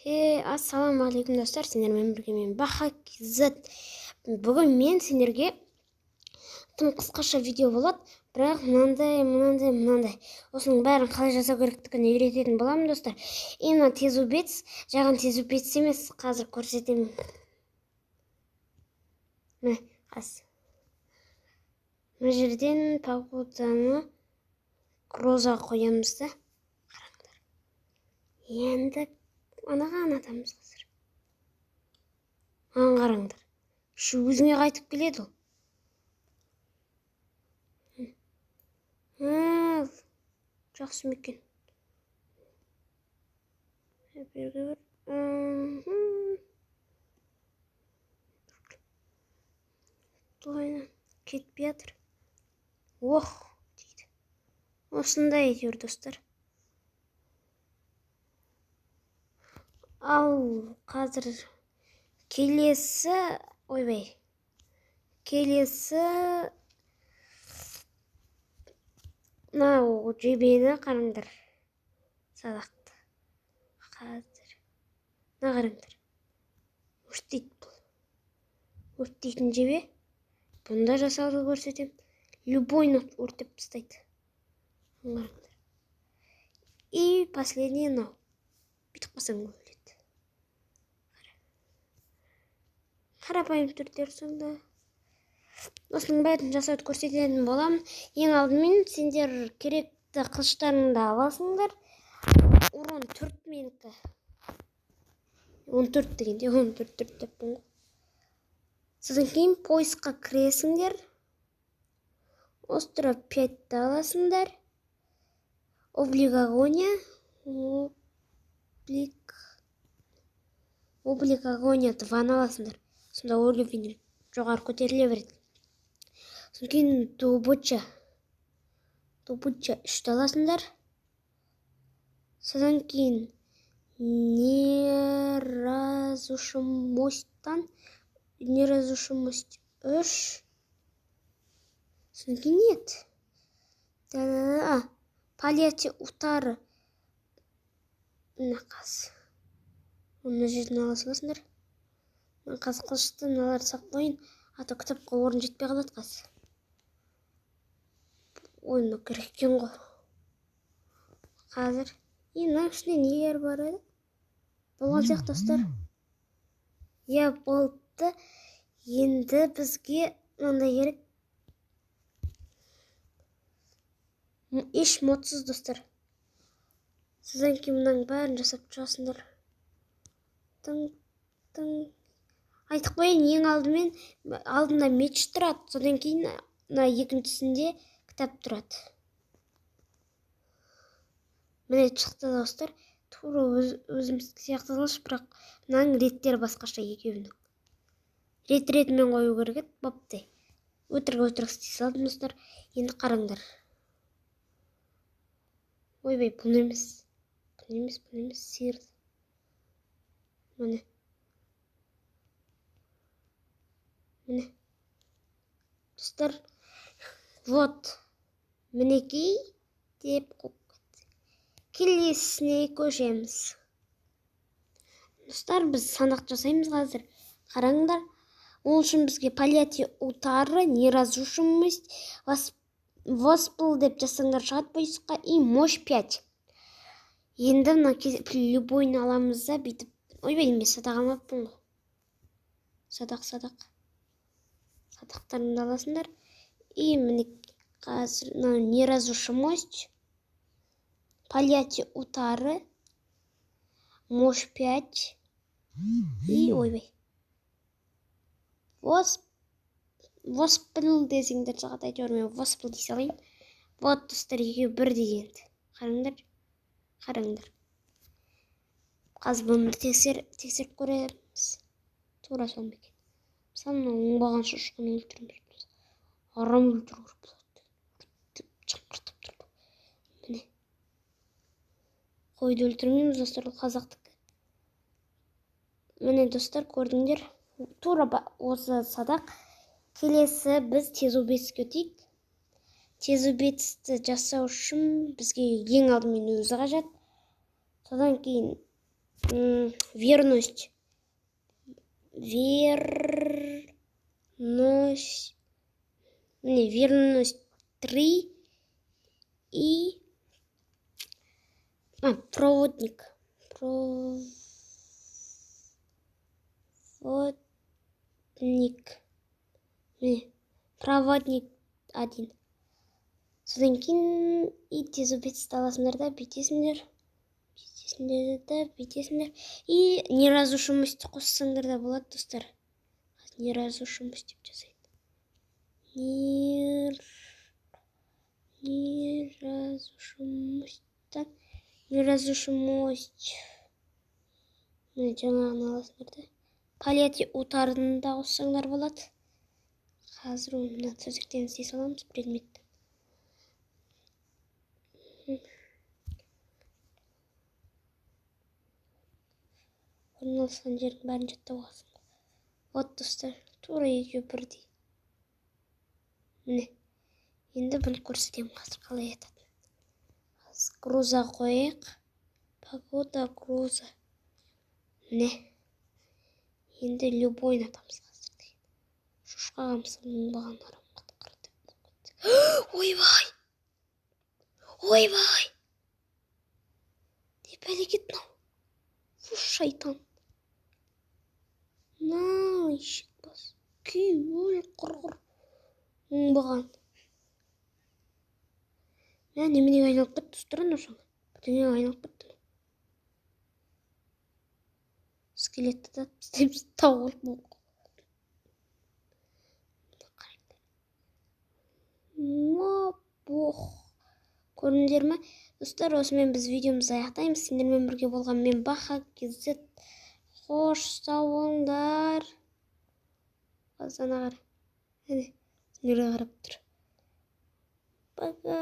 Ассалаумағалейкум, достар! Сендермен бірге мен, Баха KZ. Бүгін мен сендерге тым қысқаша видео болады, бірақ мынандай, мынандай, мынандай, осының бәрін қалай жасау керектігін үйрететін боламын, достар. И мына трезубец, жаған трезубец емес, қазір көрсетемін. Міне, қазір мына жерден погоданы гроза қоямыз да, қараңдар. Енді анаған атамыз қазір. Маған қараңдар. Шу өзіңе қайтып келеді ол. Жақсы ма екен? Берге бір. Былайынан кетпей жатыр. Ох, дейді. Осындай әйтеуір, достар. Ал қазір келесі, ойбай, келесі мынау жебені қараңдар, садақты. Қазір мына қараңдар, өртейді бұл, өртейтін жебе. Бұнда жасауды көрсетемін. Любойны өртеп тастайды. Қараңдар. И последний мынау. Бүйтіп қалсаң, өледі. Қарапайым түрдер. Сонда осының бәрін жасауды көрсететін боламын. Ең алдымен сендер керекті қылыштарыңды аласыңдар. Урон 4 менікі. 14 дегенде 14 төрт деппін ғой. Содан кейін поискқа кіресіңдер. Остров 5-ті аласыңдар. Облик агония. Облик агония 2-ны аласыңдар. Сонда уровень жоғары көтеріле береді. Содан кейін добыча. Добыча 3-ті аласыңдар. Содан кейін неразрушимостьтан неразрушимость 3. Содан кейін нет. Палете утары. Мына қазір. Мына жерден ала саласыңдар. Мен қазір қылышты мыналарды салып қояйын, а то кітапқа орын жетпей қалады қазір. Ой, мынау керек екен ғой. Қазір. И мынаның ішінде нелер бар еді? Болған сияқты, достар. Иә, болыпты. Енді бізге мынандай керек. Еш модсыз, достар. Содан кейін мынаның бәрін жасап шығасыңдар. Тың, тың. Айтып қояйын, ең алдымен алдында меч тұрады, содан кейін мына екіншісінде кітап тұрады. Міне, шықты, достар. Тура өзіміз сияқты қылыш, бірақ мынаның реттері басқаша екеуінің. Рет ретімен қою керек еді, бопты. Өтірік өтірік істей салдым, достар. Енді қараңдар. Ойбай, бұл емес. Бұл емес, бұл емес, сиыр. Міне. Міне. Достар, вот. Мінекей деп қойып кетті. Келесісіне көшеміз. Достар, біз сандық жасаймыз қазір. Қараңдар. Ол үшін бізге палете утары, неразрушимость, воспыл деп жазсаңдар шығады поискқа, и мощь 5. Енді мына любойны аламыз да бүйтіп. Ойбай, мен садақ алмаппын ғой. Садақ, садақ. Садақтарыңды аласыңдар. И міне, қазір мынау неразрушимость, палете утары, мощь 5 и, ойбай, воспыл десеңдер шығады, әйтеуір мен воспыл дей салайын. Вот, достар, екеуі бірдей енді. Қараңдар, қараңдар. Қазір бұны бір тексеріп көреміз. Тура сол ма екен? Мысалы, мынау оңбаған шошқаны өлтірмейміз. Арам өлтіру керек болады. Өртеп, шыңғыртып тұрып. Міне. Қойды өлтірмейміз, достар, ол қазақтікі. Міне, достар, көрдіңдер. Тура осы садақ. Келесі біз трезубецке өтейік. Трезубецті жасау үшін бізге ең алдымен өзі қажет. Содан кейін Верность. Верность. Міне, верность 3 и проводник. Проводник. Міне, проводник 1. Содан кейін и трезубецті аласыңдар да, бүйтесіңдер. Бүйтесіңдер да, бүйтесіңдер. И неразрушимость қоссаңдар да болады, достар. Неразрушимость деп жазайын. Неразрушимость. Неразрушимость. Міне, жаңағыны аласыңдар да. Палети утарын да қоссаңдар болады. Қазір оны мына төсектен іздей саламыз предметті. Орналасқан жердің бәрін жаттап аласың. Вот, достар, тура екеуі бірдей. Міне, енді бұны көрсетемін қазір қалай ататынын. Қазір груза қояйық. Погода, груза. Міне, енді любойын атамыз қазір деген. Шошқаға мысалы оңбаған арам қатқыр деп болып кетті. Ойбай! Ойбай! Не бәлекет мынау? Фу, шайтан. Мынау ешек бас. Күй өл құрғыр. Оңбаған. Мә, неменеге айналып кетті достар анау жаңа? Бірдеңеге айналып кетті. Скелетті да тастаймыз, тауық болып. Ма, бох. Көрдіңдер ме? Достар, осымен біз видеомызды аяқтаймыз. Сендермен бірге болған мен Баха KZ. Қош, сау болыңдар. Қазана қара. Әне, сендерге қарап тұр. Пока.